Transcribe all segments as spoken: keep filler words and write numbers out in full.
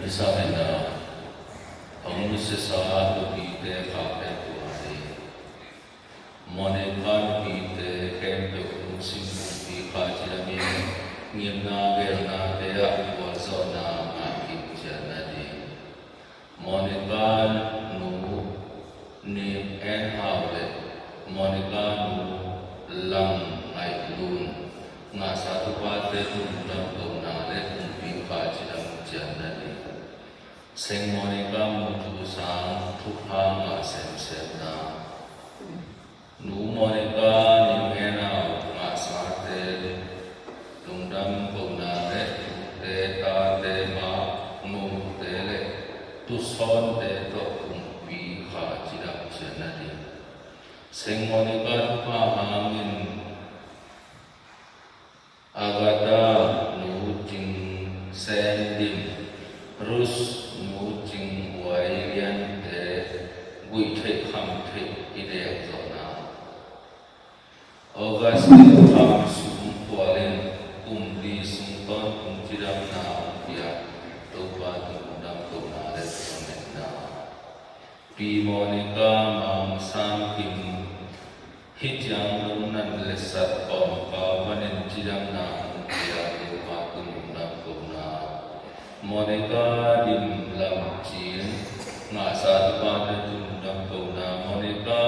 Misa en na, hong misesa nupite kha khempeuh a ding. Monica nupite khempeuh lungsim pumpi kha cidam in, ngimna gelnate ah gualzawhna ngah kim ciat nading. Monica nu Ning En Hau le Monica nu Lang Ngaih Lun, ngahsa tupate lungdam kohna le pumpi kha cidam ciat nading. Saint Monica Mutu Sang thupha ngah semsemna. Nu Monica Ning En Hau, ngahsate lungdam kohna le tute, tate, ma, nute le tusawnte tawh pumpi kha cidam ciat nading. Saint Monica thupha hangin Agatha nu Cing Sen Dim, Ruth nu Cing Huai Liante guih theih kham theih i deek zawhna. Augustine Kham Sum Khual in kum li sung tawntung cidamna hong pia, Topa tungah lungdam kohna le thungetna. Pi Monica Mang Sang Kim, hih ciang lungdam le sat kawmkal panin cidamna hong pia, Topa tungah lungdam kohna. Monica Dim Lam Cin, ngahsa tupate tungah lungdam kohna. Monica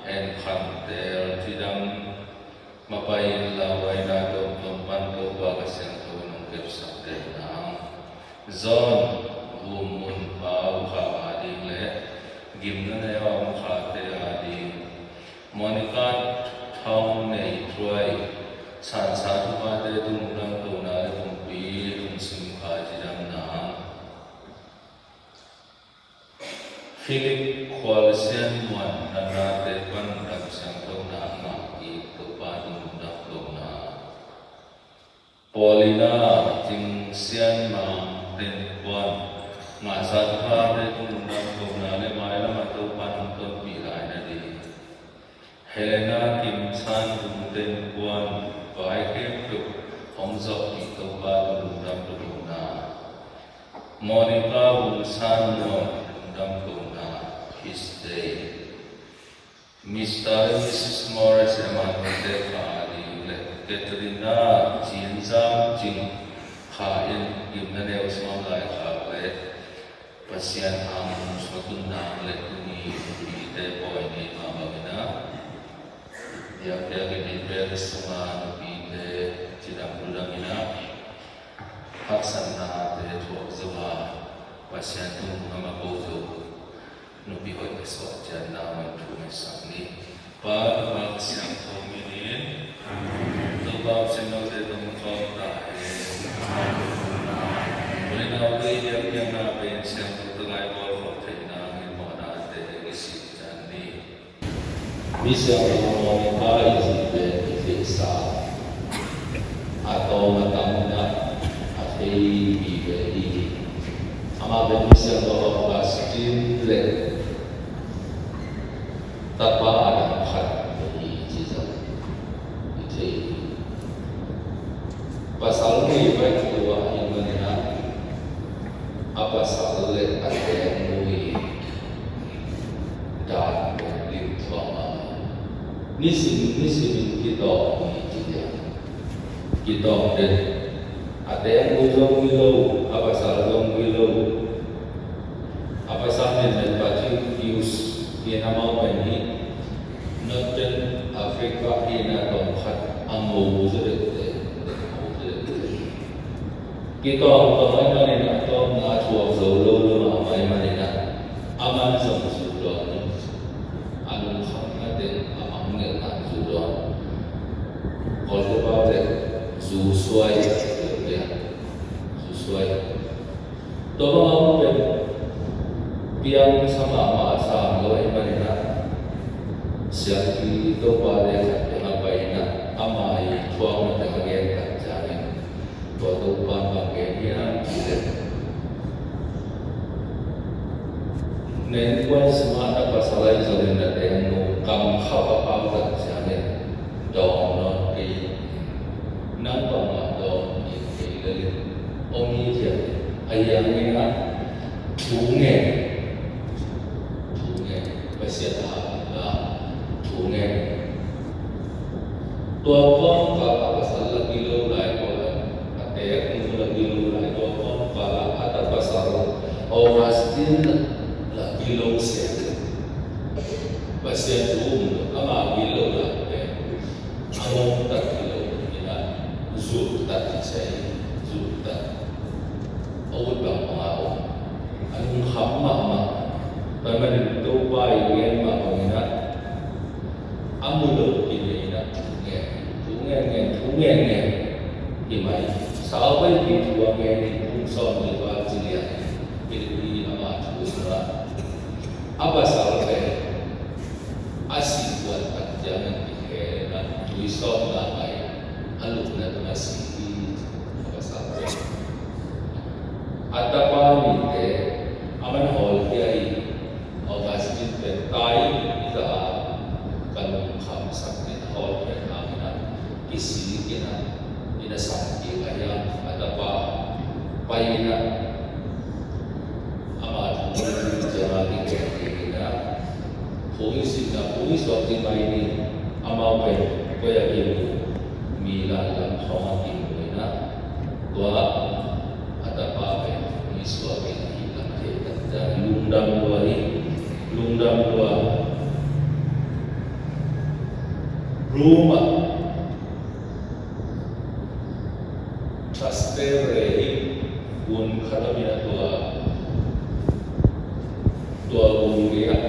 En Khan Tel, cidam mapai in lauhuaina tuamtuam pan Topa Kha Siangtho in hong kepsak den nang. John Vum Mun Pau kha a ding le gimna nei a om khate a ding. Monica Thong Nei Thuai, sansa tupate tungah lungdam kohna le pumpi lungsim kha cidam nang. Philip Khual Sian Muan, na nate pan dam siangthona ngah i, Topa tungah lungdam kohna. Paulina Cing Sian Mang Ten Kuan, ngahsa tuphate tungah lungdam kohna le mailam a Topa hong tonpih lai nading. Helena Kim San Vum Ten Kuan, vai khempeuh hong zawhpih, Topa tungah lungdam kohna. Monica Vum San Nuam, lungdam kohna, His Day. Mister and Missus Morris Eman Te kha a ding le Katrina Cin Zam Cing kha in gimna neu suang lai khak le Pasian hang hong suak un nang le tuni nupite pawi ni mah bangin a, biakpiak in i pek sunga nupite cidam ludam in a, haksatnate thuak zo a, Pasian tung ngam a ko zo nupi hoih ka suah ciatna man thu ngetsak ni. Pa, Tapa, Kha Siangtho min in. Amen. Topa hong sin lote tawh hong khawm ta hen. Uli naute i biakpiakna pen siangtho takai bawl khawm theihna hong hi mawhnate i sih ciat ni. Mi siangtho Monica i cihte i theihsa a tawm a tam in a, a thei vive hi. Amah pen mi siangtho Augustine le tapa a dang khat hi ci zong i thei hi. Pasal nei pai tua hi manin a, a pasal le a tengnu i dan pen lim thuak mahmah. Nisim, nisim in kitawng hi ci liang. Kitawng den. A tengnu zong hi lo, a pasal zong hi lo. A pasal nen nen Patrick Hughes hi, amau pen hi Northern Africa hi, na tawm khat a ngo zaw deuh te, ngo zaw deuh te. Kitawngtawng ahih manin a tawpna a thuak zo lo lo mahmah ahih manin a, aman zong zu dawn in, a lungkhamna teng a mangngilhna zu dawn. Kawlte pau le zu suai, zu suai. Tua bang a om pen piang sa mahmah sam lo ahih manin a, siangpi Topa le khat teng a pai in a, ama i thuakna teng a gen tak ciangin, tua Topa in bang gen hiam cih leh, na innkuan sungah na pasal ahi zongin na tengnu kam khauh a pau tak ciangin, dawng nawn kei in, nang bangmah dawng kei lel in, om hi ci a, ahi hangin a thu ngen, thu ngen, Pasian a hang in la thu ngen. Tua kawmkal a pasal la gilo lai, tua a teknu la gilo lai, tua kawmkal a a ta pasal Augustine la gilo se. Pasian thu um lo, ama gilo lai pen a mong tak gilo in a, zul tak i cei, zul tak. A ut bang bang a om, a lungkham mahmah. Tua ahih manin Topa i gen mah bangin a, a mu lo kinei in a thu ngen, thu ngen ngen, thu ngen ngen hi mai. Sauveipi thu a ngen in kum sawm le val ci lian in, Philippi ama thu sungah a pasal pen a sih kuan tak ciangin kikhel in a, tui sawm ngai a lupna tungah si hi. A pasal pen a tapa mite a man hawlkhia hi. Augustine pen tai in i za a, ka lungkhamsak in a, hawlkhia hangin a, kisik in a, in a sam kik a hiam, a tapa pai in a, ama thu ciang a kikhen kik in a, phung i sin a, phung i suak ding mai ni, amau pen koi a kimu, mi lai lam khawng a kimu in a, tua a tapa pen mi suak in a hih lam thei tak ciang lungdam lua hi, lungdam lua. Roma Trastevere hi, gun khat om in a, tua, tua gun gei ah,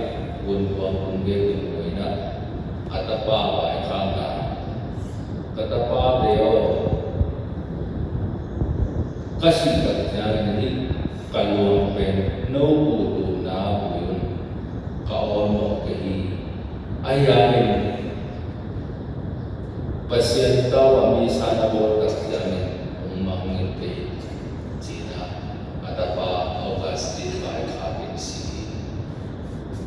gun tuang gun gei ah kimu in a, a tapa vaikhakna, ka tapate aw, ka sih tak ciangin hi, ka luang pen no puhtuhna bui un, ka aw mawh kei hi. Ahi hangin Pasian tau a misa na bawl tak ciangin hong mangngilh kei, ci-in a, a tapa Augustine vaikhak in si hi.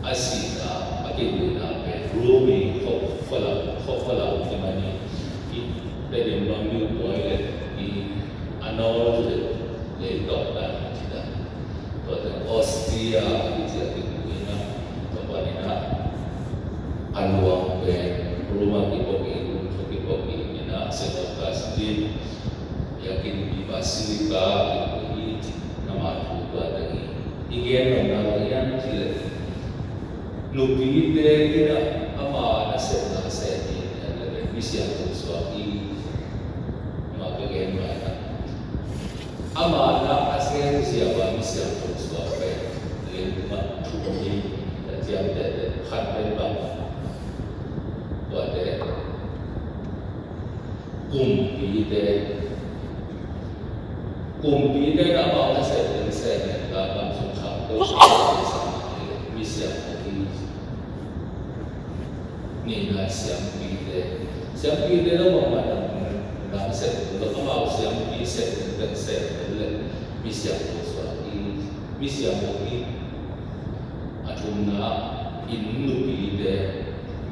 A sihna, a kibuina pen Rome khua, khua lam, khua, khua lam ti mah ni, i Tedim bang New Boy le i a nawl le, le i tawh dan, ci dan. Tua teng Ostia a kici a kimu in a, tua panin a, a luang pen Roma kipawl kik, Rome khua kipawl kik in a, Saint Augustine biakinn, i basilica kipawl kik in a, ama thu tua teng i, i gen nopna bang hiam cih leh, nupite in a, ama nasepna sem hi, mi siangtho suak hi, ama ka gen mai na. Ama na a sem zia bang mi siangtho suak pen, leitungah thum hi, a ciamtehte khat pen bang, tuate, kumpite, kumpite na amau nasep ding sem hen la, bang sung kham to, mi siangtho hi. Nihna siampite, siampite lo mahmah na, na sep lo, amau siampi sep, sep, sep le mi siangtho suak hi, mi siangtho hi. A thumna, inn nupite,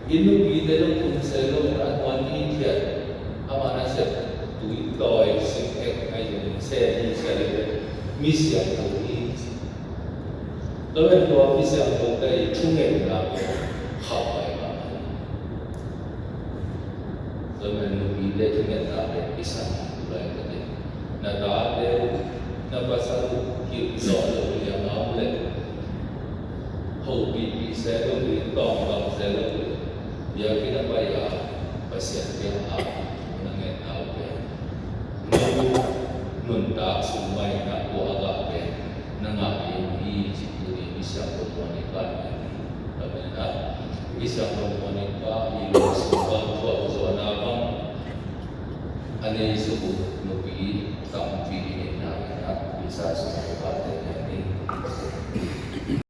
inn nupite lo thum se lo, a tuan i thiat, ama nasep tui tawi sik ek ai zong se hi se le, mi siangtho hi. Tua pen tua mi siangthote i thungetna pen khauh pai mahmah hi. Tua pen nupite thungetna pen i sang hi, tu lai ka ti. Na tate, na pasal uh kilh zawh loh liang a om leh, hopihpih se lo ding, tawngtawng se lo ding, biakinn a pai a, Pasian kiang a na ngetna uh pen, no uh nuntak sung Tua pen a, i siangtho muan in pa i lawm sung bang, tua u zuana bang a nei zo nupi tampi i neihna in a, i sa sung